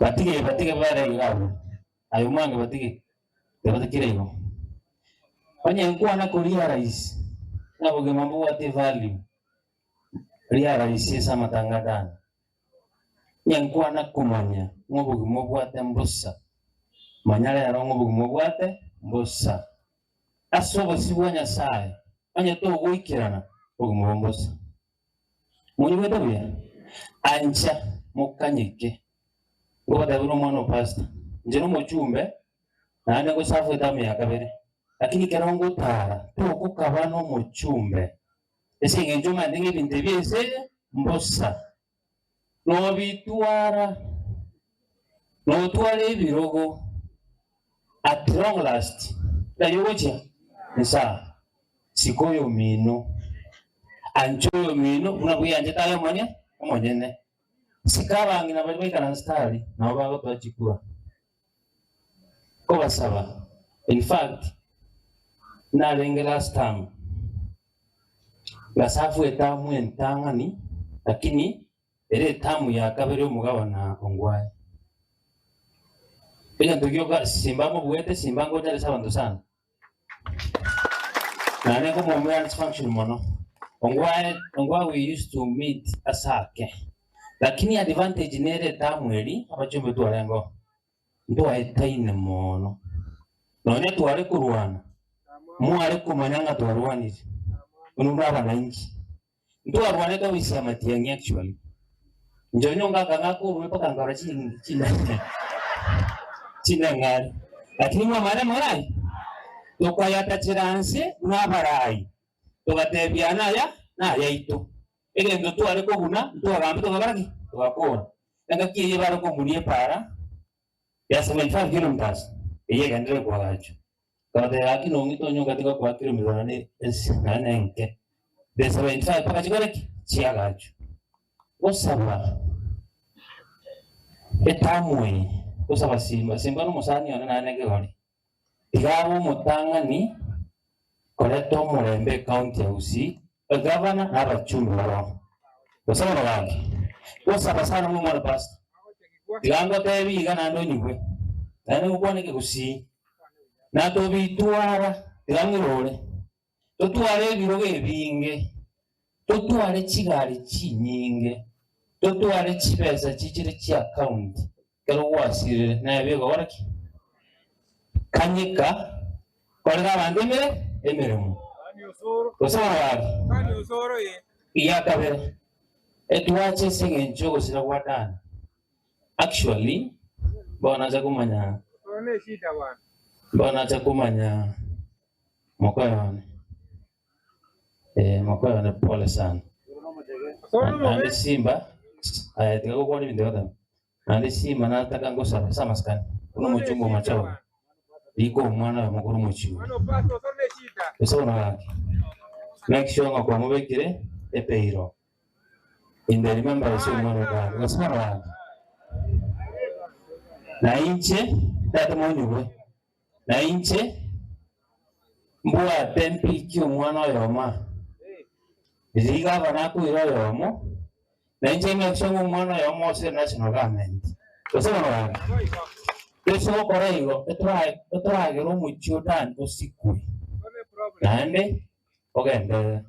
Batige batige bare iga abwo. Aye omwange batige, tibatakire igo. Onye nkwana koria rahisi, ng'a obogima mbobwate evalue, ria rahisi ase amatanga done. Onye nkwana komanya ng'a obogima obwate mbosa, manya rero ng'a obogima obwate mbosa. Ase obosio bwa Nyasaye, onye togoikerana, obogima obo mbosa. Monyigwete buya? Ancha mokanyeke. Ngobatebia omwana o pastor, inche nomochumbe, naende ngosafu etamu ya kabere, lakini ekero ngotara togokaba nomochumbe, ase eng'encho omanyete ng'a ebinto ebi ense eye mbosa. Nobitwara, notware ebirogo at long last, nari ogochia nsaa, sika oyomino, ancha oyomino buna bweanchete aye omone omonyene. Sika abang'ina baria baikaransete aria, nabo bagotoa chikura. Nkobasaba, in fact, narenge last term, ngasafu etamu entang'ani, lakini ere etamu ya kabere omogabana ongwae. Egento gioka simba mobuete, simba ngocha ase abanto sana. Naende nkomoumera ase function mono. Ongwae, ongwae we used to meet ase ake. Lakini advantage nere etamu eri, abachumbe twarengeo. Ntwaetaine mono. Nonya tware korwana, mware komanya ng'a twarwanire. Inwe buna abanainchi. Ntwarwanete ogoisia amatiang'i actually. Inche onye ongaka ng'ake obobe mpaka nkarora chi- chine chineng'ari. Lakini mwamanya amang'ana aya? Tokayatachera nse buna abarai, togatebiana aya nayaito. Egento tware kobuna, ntwagamba togakora ki? Togakora. Engaki eyio bare komunia epaara ya 75 kilometers eyio egenderere koagachwa. Nkabatebia gaki nong'ite onye ongatiga koa kilometer nonye ase nonye enke. The 75 mpaka chikore ki? Chiagachwe. Gosaba etamu eye, gosaba Simba, Simba nomosani one naende ekegori. Tiga abe omotang'ani koreta omorembe ecounty ya Gusii, egavana na abachumbe baroo. Gose bono gaki, gosaba sana buna omwana pastor, tiga ngotebi iga naende onyigwe, naende ngokwane ekegusii, na tobitwara, tiga ng'irore, totware ebirogo ebinge, totware chigari chinyinge, totware chibesa chichire chiaccount, ekero gwasirire naye bigokora ki? Kanyeka, korera abanto emere emeremo. Gose bono gaki? Egia kabere, etwache ase eng'encho y'ogosira gwa Dan. Actually, bono nacha komanya, bono nacha komanya mokoyo one. Eh, mokoyo one pole sana. Naende Simba, aye tiga gokwana ebinto gatano. Naende Simba nataka ngosaba ase amasikani, buna omochungu omochoro, rika omwana oyomo korwa omochie oyo. Gose bono gaki, make sure ng'a kwamobekire epeiro in the remembrance y'omwana o Gadi. Gose bono gaki, na inche tata monyigwe, na inche mbwate mpiki omwana oyomo aa, riria gavana akoira oyomo, na inche make sure ng'a omwana oyomo ase national government. Gose bono gaki, toise gokora igo, etoragere omochie o Dani osikwe, naende ogenderere.